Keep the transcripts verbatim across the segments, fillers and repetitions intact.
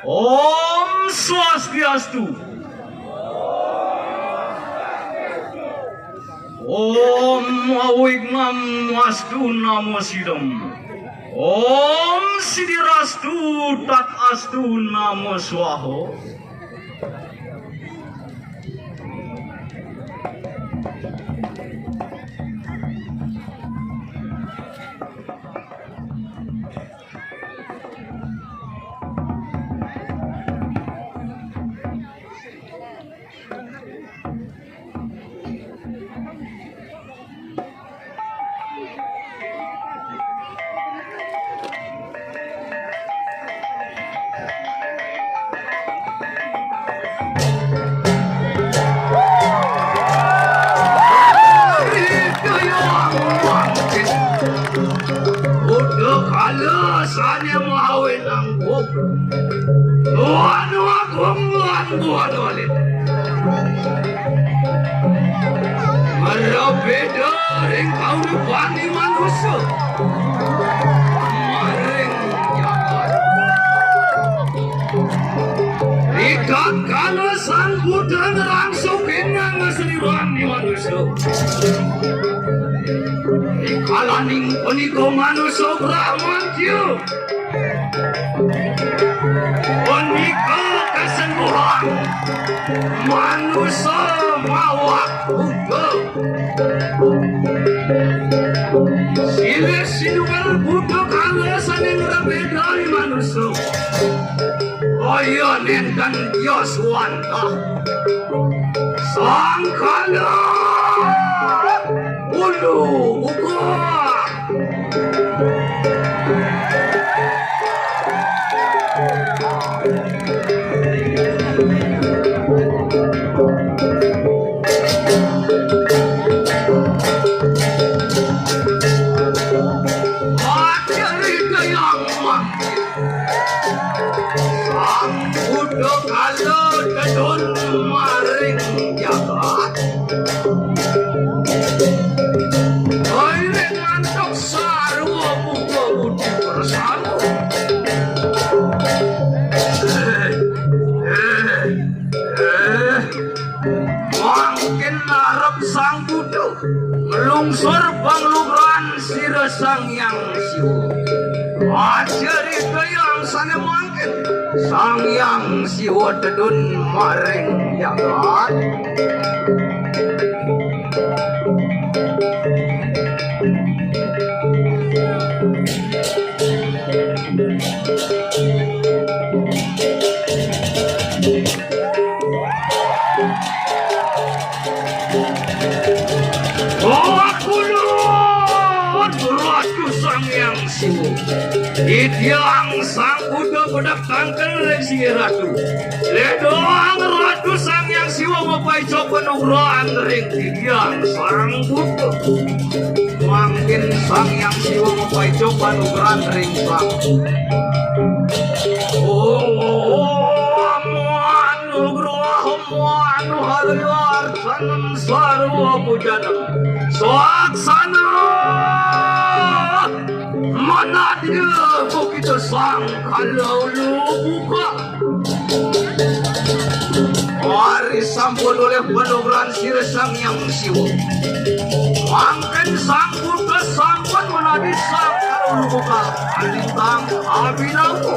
Om Swastiastu. Om Awig Mam Astu Namo Sidam. Om Sidirastu Tat Astu Namo Swaha. Udah kalah sane mawe nangkuk. Tuhan Agung, Tuhan Tuhan Alit. Mara beda ring kauripan manusa. Maring jagat. Rikala Sang Buddha ngrangsukin nang sriwan manusa. Rikalaning punika manusa Brahmantya. Punika kasembuhan manusa mawak Buddha. Silih sinuwun Buddha kala sane ngrabedani manusa. Kaya nenten yaswanta. Sangkala ulu buka. Acarita yang mah. Sang Buddha kala tedun maring jagat. Wirid ngantuk sarwa buka budi bersama. Eh, eh, eh. Mangkin narep Sang Buddha nglungsur panglukran sira Sang Hyang Siwa. Acarita yang sane mangkin Sang Hyang Siwa tedun maring jagat. Oh, aku nuwun Ratu Sang Hyang Siwa. Titiang Sang Buddha pedhek tangkil ring singgih Ratu. Ledang Ratu Sang Hyang Siwa mapaica panugrahan ring titiang Sang Buddha. Mangkin Sang Hyang Siwa mapaica panugrahan ring Sang. Oh, anugraha anuharya arsanan sarwa pujanan. Swaksana manadya bukita Sang kala ulu buka. Ari sampun olih panugrahan sira Sang Hyang Siwa. Mangkin Sang Buddha sampun manadi Sang kala ulu buka. Alintang abinawa.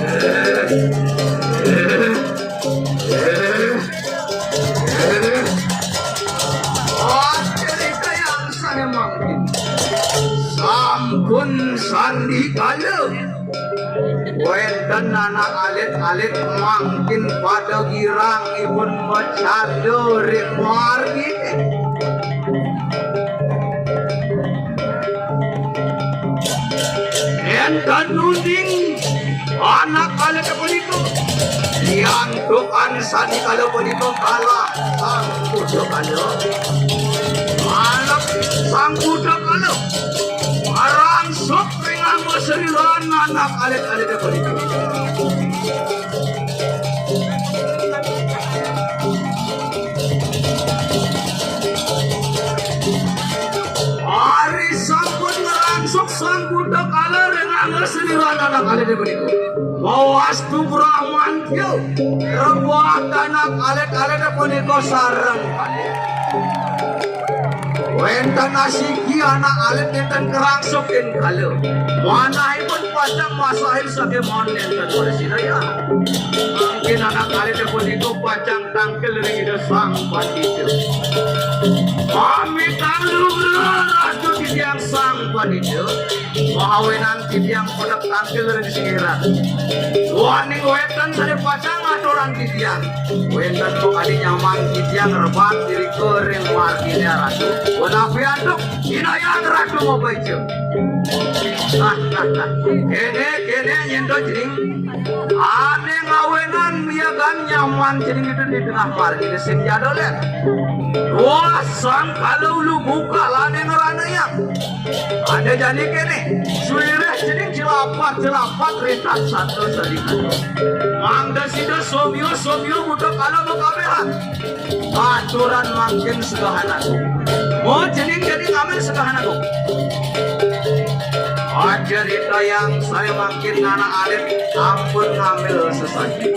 Eh, eh, eh, eh. Acarita yang sane mangkin. Sampun sandikala. Wenten anak alit-alit mangkin pada girang ipun macanda ring margi. Enten uning anak alit punika. Yantukan sandikala punika kalah Sang Buddha kala. Malem Sang Buddha kala. Marangsuk ring angga sariran anak alit-alit punika. Ari sampun ngrangsuk Sang Buddha kala ring angga sariran anak Mawastu Bramantya, rebat anak alit-alit punika sareng pati. Wénten asiki anak alit nénten kerangsukin kala. Manahipun pacang masahin sakémaon nénten prasida. Mangkin anak alit punika pacang tangkil ring Ida Sang Pandita. Pamit lugra Ratu titiang Sang Pandita. Mawinan titiang pedek tangkil ring singgiran. Duaning wénten sané pacang ngaturang titiang. Wénten kadi nyaman titiang rebat irika ring marginé Ratu. Punapi antuk, inayang Ratu mapaica. Kéné, kéné nyén to cening. Ané ngawénang miagan nyaman cening itu di tengah marginé sing jadolén. Wah, sangkala ulu bukal ané ngranayang. Ané jani kéné, suirih cening celapat-celapat ritak sato salingano. Mangda sida somya-somya buta kala makabéhan. Aturan mangkin segahanan. Mo cening jani ngambil segahanan. Aja ritayang saya mangkin anak alit ampun ngambil sesaji.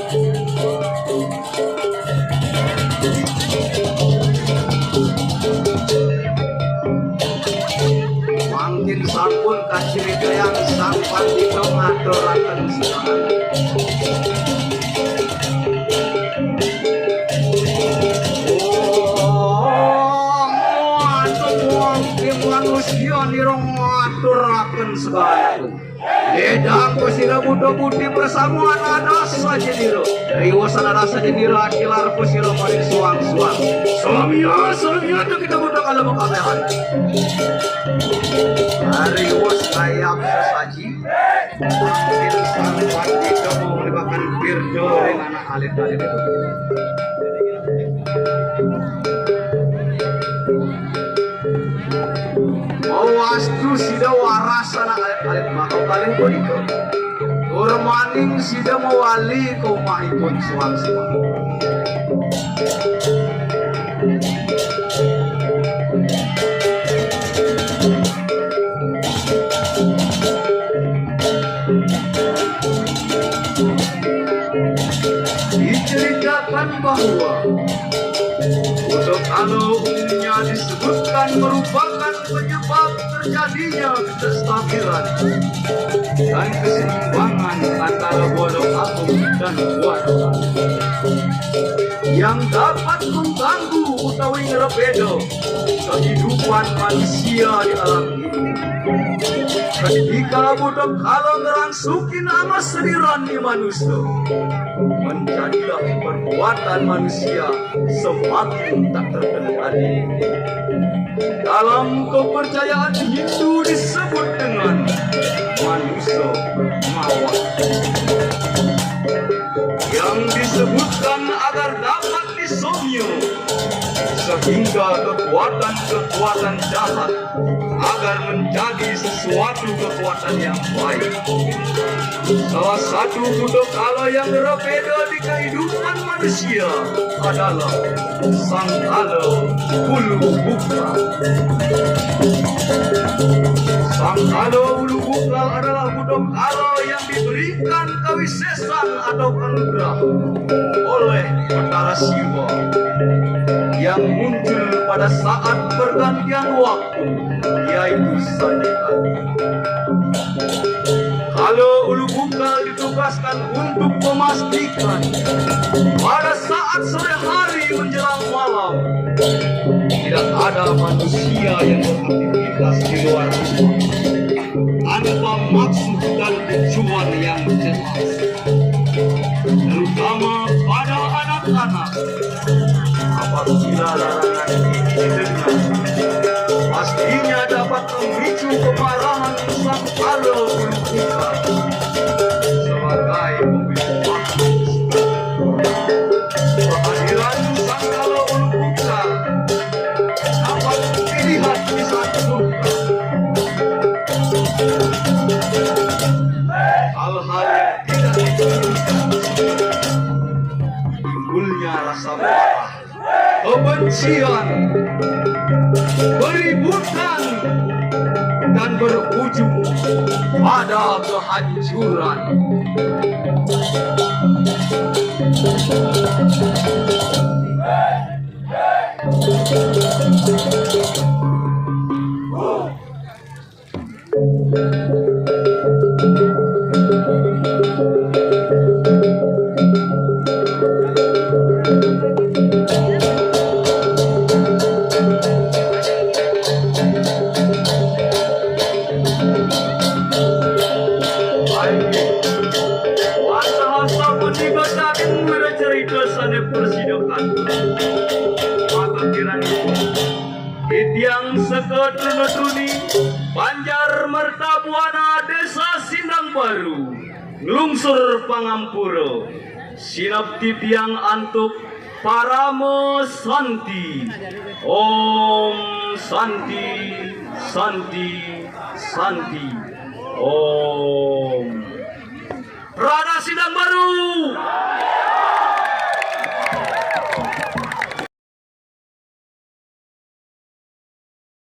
Mangkin sampun kaciritayang Sang Pandita ngaturaken sinahan. Oh, aduh, mangkin manusia nira ngaturaken segala. Ledang pasira buta budi persamuan ada sajenira. Riwusan ada sajenira akilar pasira maring suang-suang. Somya, somya tu kita buta kala makabehan. Riwus kayap sesaji. Mungkin sampan kita mau melibatkan Virgo dengan anak alit-alit itu. Mawastu sida waras anak alit-alit maka kalih punika. Tur maning sida mawali ka umahipun suang-suang. Diceritakan bahwa Buta kala umumnya disebutkan merupakan penyebab terjadinya kestabilan dan keseimbangan antara Buana Agung dan Buana Alit yang dapat mengganggu utawi ngrepeda kehidupan manusia di alam ini. Ketika buta kala ngrangsukin amas sediran di manusia, menjadilah perbuatan manusia semakin tak terkendali. Dalam kepercayaan Hindu disebut dengan manusia mawar, yang disebutkan agar dapat disomya, sehingga kekuatan-kekuatan jahat agar menjadi sesuatu kekuatan yang baik. Salah satu buta kala yang berbeda di kehidupan manusia adalah Sangkala Ulu Bukal. Sangkala Ulu Bukal adalah buta kala yang diberikan kawisésan atau anugerah oleh Betara Siwa yang muncul pada saat pergantian waktu, yaitu sandiwara. Kala Ulu Bukal ditugaskan untuk memastikan pada saat sore hari menjelang malam tidak ada manusia yang beraktivitas di luar rumah tanpa maksud dan tujuan yang jelas, terutama pada anak-anak. Apabila larangan ini didengar, pastinya dapat memicu kemarahan Sangkala Ulu Bukal sebagai pemilik waktu. Kehadiran Sangkala Ulu Bukal dapat dilihat di saat surga. Hal-hal yang tidak diinginkan, timbulnya rasa marah, kebencian, keributan, dan berujung pada kehancuran. Wasa-wasa punika daging wiracarita sane prasida kantun. Maka kirang titiang seka truna-truni Banjar Mertabuana, Desa Sindang Baru, nglungsur pangampura. Sineb titiang antuk Parama Santi. Om Santi, Santi, Santi. Om. Prana Sindang Baru.